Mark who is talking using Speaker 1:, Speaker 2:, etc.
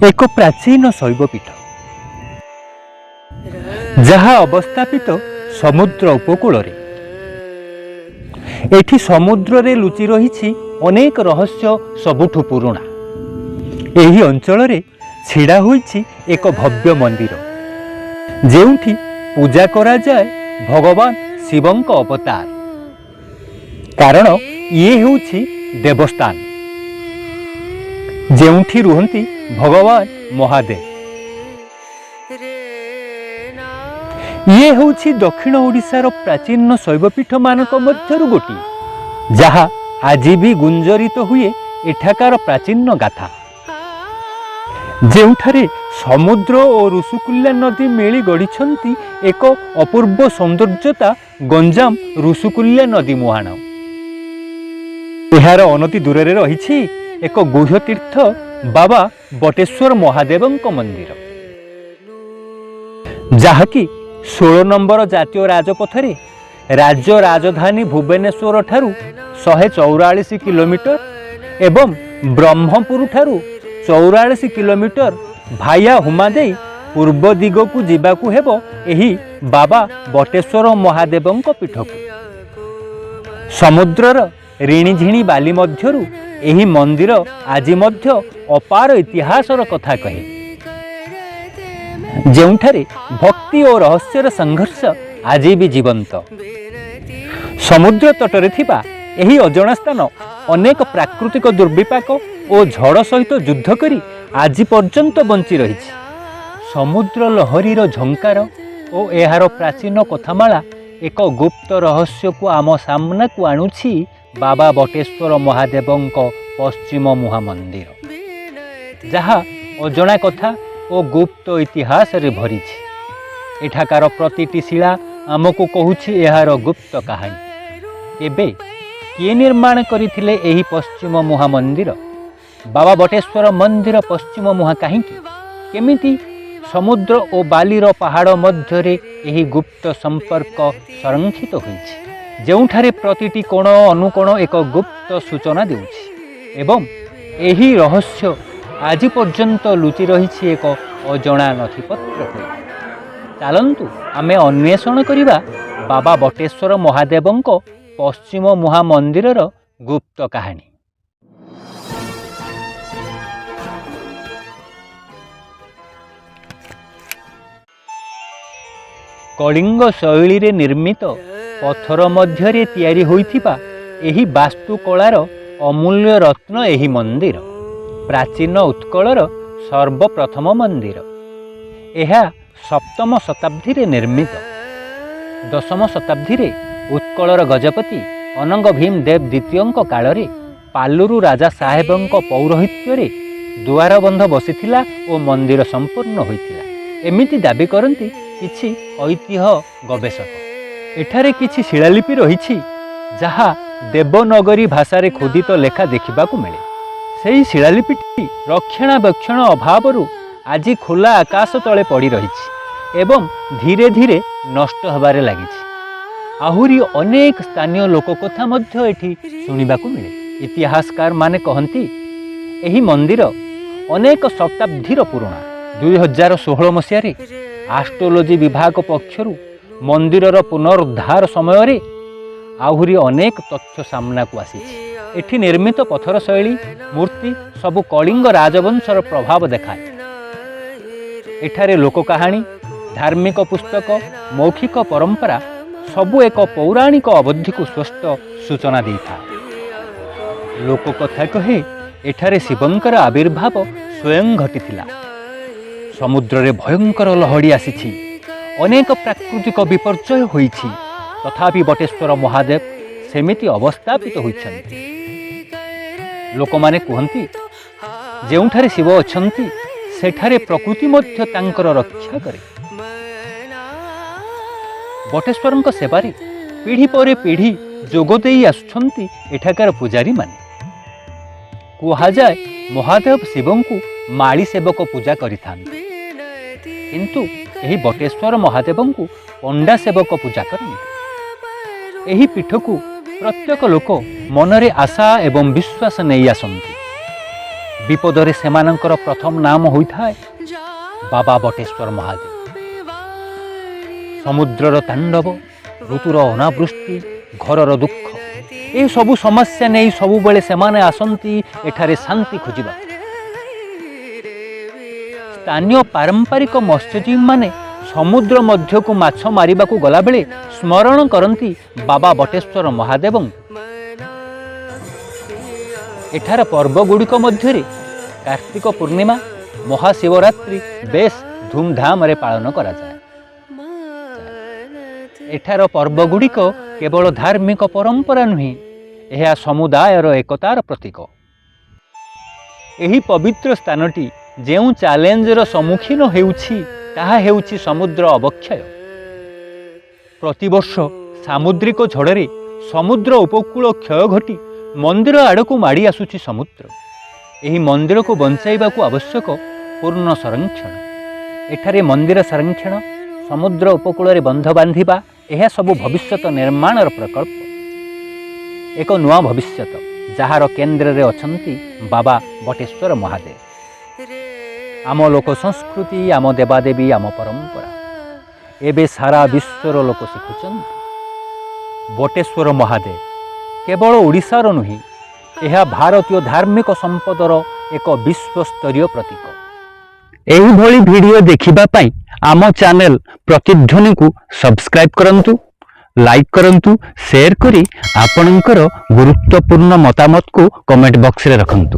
Speaker 1: ଏକ ପ୍ରାଚୀନ ଶୈବପୀଠ, ଯାହା ଅବସ୍ଥାପିତ ସମୁଦ୍ର ଉପକୂଳରେ। ଏଠି ସମୁଦ୍ରରେ ଲୁଚି ରହିଛି ଅନେକ ରହସ୍ୟ ସବୁଠୁ ପୁରୁଣା। ଏହି ଅଞ୍ଚଳରେ ଛିଡ଼ା ହୋଇଛି ଏକ ଭବ୍ୟ ମନ୍ଦିର, ଯେଉଁଠି ପୂଜା କରାଯାଏ ଭଗବାନ ଶିବଙ୍କ ଅବତାର। କାରଣ ଇଏ ହେଉଛି ଦେବସ୍ଥାନ, ଯେଉଁଠି ରୁହନ୍ତି ଭଗବାନ ମହାଦେବ। ଇଏ ହେଉଛି ଦକ୍ଷିଣ ଓଡ଼ିଶାର ପ୍ରାଚୀନ ଶୈବପୀଠମାନଙ୍କ ମଧ୍ୟରୁ ଗୋଟିଏ, ଯାହା ଆଜି ବି ଗୁଞ୍ଜରିତ ହୁଏ ଏଠାକାର ପ୍ରାଚୀନ ଗାଥା, ଯେଉଁଠାରେ ସମୁଦ୍ର ଓ ଋଷୁକୁଲ୍ୟା ନଦୀ ମିଳି ଗଢ଼ିଛନ୍ତି ଏକ ଅପୂର୍ବ ସୌନ୍ଦର୍ଯ୍ୟତା, ଗଞ୍ଜାମ ଋଷୁକୁଲ୍ୟା ନଦୀ ମୁହାଣ। ଏହାର ଅନତି ଦୂରରେ ରହିଛି ଏକ ଗୁହ୍ୟ ତୀର୍ଥ, ବାବା ବଟେଶ୍ୱର ମହାଦେବଙ୍କ ମନ୍ଦିର, ଯାହାକି 16 ନମ୍ବର ଜାତୀୟ ରାଜପଥରେ ରାଜ୍ୟ ରାଜଧାନୀ ଭୁବନେଶ୍ୱର ଠାରୁ 144 କିଲୋମିଟର ଏବଂ ବ୍ରହ୍ମପୁର ଠାରୁ 44 କିଲୋମିଟର ଭାୟା ହୁମା ଦେଇ ପୂର୍ବ ଦିଗକୁ ଯିବାକୁ ହେବ ଏହି ବାବା ବଟେଶ୍ୱର ମହାଦେବଙ୍କ ପୀଠକୁ। ସମୁଦ୍ରର ରିଣିଝିଣି ବାଲି ମଧ୍ୟରୁ ଏହି ମନ୍ଦିର ଆଜି ମଧ୍ୟ ଅପାର ଇତିହାସର କଥା କହେ, ଯେଉଁଠାରେ ଭକ୍ତି ଓ ରହସ୍ୟର ସଂଘର୍ଷ ଆଜି ବି ଜୀବନ୍ତ। ସମୁଦ୍ର ତଟରେ ଥିବା ଏହି ଅଜଣା ସ୍ଥାନ ଅନେକ ପ୍ରାକୃତିକ ଦୁର୍ବିପାକ ଓ ଝଡ଼ ସହିତ ଯୁଦ୍ଧ କରି ଆଜି ପର୍ଯ୍ୟନ୍ତ ବଞ୍ଚି ରହିଛି। ସମୁଦ୍ର ଲହରୀର ଝଙ୍କାର ଓ ଏହାର ପ୍ରାଚୀନ କଥାମାଳା ଏକ ଗୁପ୍ତ ରହସ୍ୟକୁ ଆମ ସାମ୍ନାକୁ ଆଣୁଛି, ବାବା ବଟେଶ୍ୱର ମହାଦେବଙ୍କ ପଶ୍ଚିମ ମୁହାଁ ମନ୍ଦିର, ଯାହା ଅଜଣା କଥା ଓ ଗୁପ୍ତ ଇତିହାସରେ ଭରିଛି। ଏଠାକାର ପ୍ରତିଟି ଶିଳା ଆମକୁ କହୁଛି ଏହାର ଗୁପ୍ତ କାହାଣୀ। କେବେ କିଏ ନିର୍ମାଣ କରିଥିଲେ ଏହି ପଶ୍ଚିମ ମୁହାଁ ମନ୍ଦିର? ବାବା ବଟେଶ୍ୱର ମନ୍ଦିର ପଶ୍ଚିମ ମୁହାଁ କାହିଁକି? କେମିତି ସମୁଦ୍ର ଓ ବାଲିର ପାହାଡ଼ ମଧ୍ୟରେ ଏହି ଗୁପ୍ତ ସମ୍ପର୍କ ସଂରକ୍ଷିତ ହୋଇଛି, ଯେଉଁଠାରେ ପ୍ରତିଟି କୋଣ ଅନୁକୋଣ ଏକ ଗୁପ୍ତ ସୂଚନା ଦେଉଛି ଏବଂ ଏହି ରହସ୍ୟ ଆଜି ପର୍ଯ୍ୟନ୍ତ ଲୁଚି ରହିଛି ଏକ ଅଜଣା ନଥିପତ୍ର ହୋଇ? ଚାଲନ୍ତୁ ଆମେ ଅନ୍ୱେଷଣ କରିବା ବାବା ବଟେଶ୍ୱର ମହାଦେବଙ୍କ ପଶ୍ଚିମ ମୁହାଁ ମନ୍ଦିରର ଗୁପ୍ତ କାହାଣୀ। କଳିଙ୍ଗ ଶୈଳୀରେ ନିର୍ମିତ ପଥର ମଧ୍ୟରେ ତିଆରି ହୋଇଥିବା ଏହି ବାସ୍ତୁକଳାର ଅମୂଲ୍ୟ ରତ୍ନ ଏହି ମନ୍ଦିର ପ୍ରାଚୀନ ଉତ୍କଳର ସର୍ବପ୍ରଥମ ମନ୍ଦିର। ଏହା ସପ୍ତମ ଶତାବ୍ଦୀରେ ନିର୍ମିତ। ଦଶମ ଶତାବ୍ଦୀରେ ଉତ୍କଳର ଗଜପତି ଅନଙ୍ଗ ଭୀମ ଦେବ ଦ୍ୱିତୀୟଙ୍କ କାଳରେ ପାଲୁରୁ ରାଜା ସାହେବଙ୍କ ପୌରୋହିତ୍ୟରେ ଦୁଆରବନ୍ଧ ବସିଥିଲା ଓ ମନ୍ଦିର ସମ୍ପୂର୍ଣ୍ଣ ହୋଇଥିଲା, ଏମିତି ଦାବି କରନ୍ତି କିଛି ଐତିହ୍ୟ ଗବେଷକ। ଏଠାରେ କିଛି ଶିଳାଲିପି ରହିଛି, ଯାହା ଦେବନଗରୀ ଭାଷାରେ ଖୋଦିତ ଲେଖା ଦେଖିବାକୁ ମିଳେ। ସେହି ଶିଳାଲିପିଟି ରକ୍ଷଣାବେକ୍ଷଣ ଅଭାବରୁ ଆଜି ଖୋଲା ଆକାଶ ତଳେ ପଡ଼ି ରହିଛି ଏବଂ ଧୀରେ ଧୀରେ ନଷ୍ଟ ହେବାରେ ଲାଗିଛି। ଆହୁରି ଅନେକ ସ୍ଥାନୀୟ ଲୋକକଥା ମଧ୍ୟ ଏଠି ଶୁଣିବାକୁ ମିଳେ। ଇତିହାସକାର ମାନେ କହନ୍ତି, ଏହି ମନ୍ଦିର ଅନେକ ଶତାବ୍ଦୀର ପୁରୁଣା। 2016 ମସିହାରେ ଆଷ୍ଟ୍ରୋଲୋଜି ବିଭାଗ ପକ୍ଷରୁ ମନ୍ଦିରର ପୁନରୁଦ୍ଧାର ସମୟରେ ଆହୁରି ଅନେକ ତଥ୍ୟ ସାମ୍ନାକୁ ଆସିଛି। ଏଠି ନିର୍ମିତ ପଥର ଶୈଳୀ, ମୂର୍ତ୍ତି ସବୁ କଳିଙ୍ଗ ରାଜବଂଶର ପ୍ରଭାବ ଦେଖାଏ। ଏଠାରେ ଲୋକକାହାଣୀ, ଧାର୍ମିକ ପୁସ୍ତକ, ମୌଖିକ ପରମ୍ପରା ସବୁ ଏକ ପୌରାଣିକ ଅବଧିକୁ ସ୍ପଷ୍ଟ ସୂଚନା ଦେଇଥାଏ। ଲୋକକଥା କହେ, ଏଠାରେ ଶିବଙ୍କର ଆବିର୍ଭାବ ସ୍ୱୟଂ ଘଟିଥିଲା। ସମୁଦ୍ରରେ ଭୟଙ୍କର ଲହଡ଼ି ଆସିଛି, ଅନେକ ପ୍ରାକୃତିକ ବିପର୍ଯ୍ୟୟ ହୋଇଛି, ତଥାପି ବଟେଶ୍ୱର ମହାଦେବ ସେମିତି ଅବସ୍ଥାପିତ ହୋଇଛନ୍ତି। ଲୋକମାନେ କୁହନ୍ତି, ଯେଉଁଠାରେ ଶିବ ଅଛନ୍ତି ସେଠାରେ ପ୍ରକୃତି ମଧ୍ୟ ତାଙ୍କର ରକ୍ଷା କରେ। ବଟେଶ୍ୱରଙ୍କ ସେବାରେ ପିଢ଼ି ପରେ ପିଢ଼ି ଯୋଗ ଦେଇ ଆସୁଛନ୍ତି ଏଠାକାର ପୂଜାରୀମାନେ। କୁହାଯାଏ, ମହାଦେବ ଶିବଙ୍କୁ ମାଳି ସେବକ ପୂଜା କରିଥାନ୍ତି, କିନ୍ତୁ ଏହି ବଟେଶ୍ୱର ମହାଦେବଙ୍କୁ ପଣ୍ଡା ସେବକ ପୂଜା କରନ୍ତି। ଏହି ପୀଠକୁ ପ୍ରତ୍ୟେକ ଲୋକ ମନରେ ଆଶା ଏବଂ ବିଶ୍ୱାସ ନେଇ ଆସନ୍ତି। ବିପଦରେ ସେମାନଙ୍କର ପ୍ରଥମ ନାମ ହୋଇଥାଏ ବାବା ବଟେଶ୍ୱର ମହାଦେବ। ସମୁଦ୍ରର ତାଣ୍ଡବ, ଋତୁର ଅନାବୃଷ୍ଟି, ଘରର ଦୁଃଖ, ଏସବୁ ସମସ୍ୟା ନେଇ ସବୁବେଳେ ସେମାନେ ଆସନ୍ତି ଏଠାରେ ଶାନ୍ତି ଖୋଜିବା। ସ୍ଥାନୀୟ ପାରମ୍ପରିକ ମତ୍ସ୍ୟଜୀବୀମାନେ ସମୁଦ୍ର ମଧ୍ୟକୁ ମାଛ ମାରିବାକୁ ଗଲାବେଳେ ସ୍ମରଣ କରନ୍ତି ବାବା ବଟେଶ୍ୱର ମହାଦେବଙ୍କୁ। ଏଠାର ପର୍ବଗୁଡ଼ିକ ମଧ୍ୟରେ କାର୍ତ୍ତିକ ପୂର୍ଣ୍ଣିମା, ମହାଶିବରାତ୍ରି ବେଶ ଧୁମଧାମରେ ପାଳନ କରାଯାଏ। ଏଠାର ପର୍ବଗୁଡ଼ିକ କେବଳ ଧାର୍ମିକ ପରମ୍ପରା ନୁହେଁ, ଏହା ସମୁଦାୟର ଏକତାର ପ୍ରତୀକ। ଏହି ପବିତ୍ର ସ୍ଥାନଟି ଯେଉଁ ଚ୍ୟାଲେଞ୍ଜର ସମ୍ମୁଖୀନ ହେଉଛି, ତାହା ହେଉଛି ସମୁଦ୍ର ଅବକ୍ଷୟ। ପ୍ରତିବର୍ଷ ସାମୁଦ୍ରିକ ଝଡ଼ରେ ସମୁଦ୍ର ଉପକୂଳ କ୍ଷୟ ଘଟି ମନ୍ଦିର ଆଡ଼କୁ ମାଡ଼ି ଆସୁଛି ସମୁଦ୍ର। ଏହି ମନ୍ଦିରକୁ ବଞ୍ଚାଇବାକୁ ଆବଶ୍ୟକ ପୂର୍ଣ୍ଣ ସଂରକ୍ଷଣ। ଏଠାରେ ମନ୍ଦିର ସଂରକ୍ଷଣ, ସମୁଦ୍ର ଉପକୂଳରେ ବନ୍ଧ ବାନ୍ଧିବା, ଏହା ସବୁ ଭବିଷ୍ୟତ ନିର୍ମାଣର ପ୍ରକଳ୍ପ। ଏକ ନୂଆ ଭବିଷ୍ୟତ, ଯାହାର କେନ୍ଦ୍ରରେ ଅଛନ୍ତି ବାବା ବଟେଶ୍ୱର ମହାଦେବ। ଆମ ଲୋକ ସଂସ୍କୃତି, ଆମ ଦେବାଦେବୀ, ଆମ ପରମ୍ପରା ଏବେ ସାରା ବିଶ୍ୱର ଲୋକ ଶିଖୁଛନ୍ତି। ବଟେଶ୍ୱର ମହାଦେବ କେବଳ ଓଡ଼ିଶାର ନୁହେଁ, ଏହା ଭାରତୀୟ ଧାର୍ମିକ ସମ୍ପଦର ଏକ ବିଶ୍ୱସ୍ତରୀୟ ପ୍ରତୀକ। ଏହିଭଳି ଭିଡ଼ିଓ ଦେଖିବା ପାଇଁ ଆମ ଚ୍ୟାନେଲ ପ୍ରତିଧ୍ୱନିକୁ ସବସ୍କ୍ରାଇବ୍ କରନ୍ତୁ, ଲାଇକ୍ କରନ୍ତୁ, ସେୟାର କରି ଆପଣଙ୍କର ଗୁରୁତ୍ୱପୂର୍ଣ୍ଣ ମତାମତକୁ କମେଣ୍ଟ ବକ୍ସରେ ରଖନ୍ତୁ।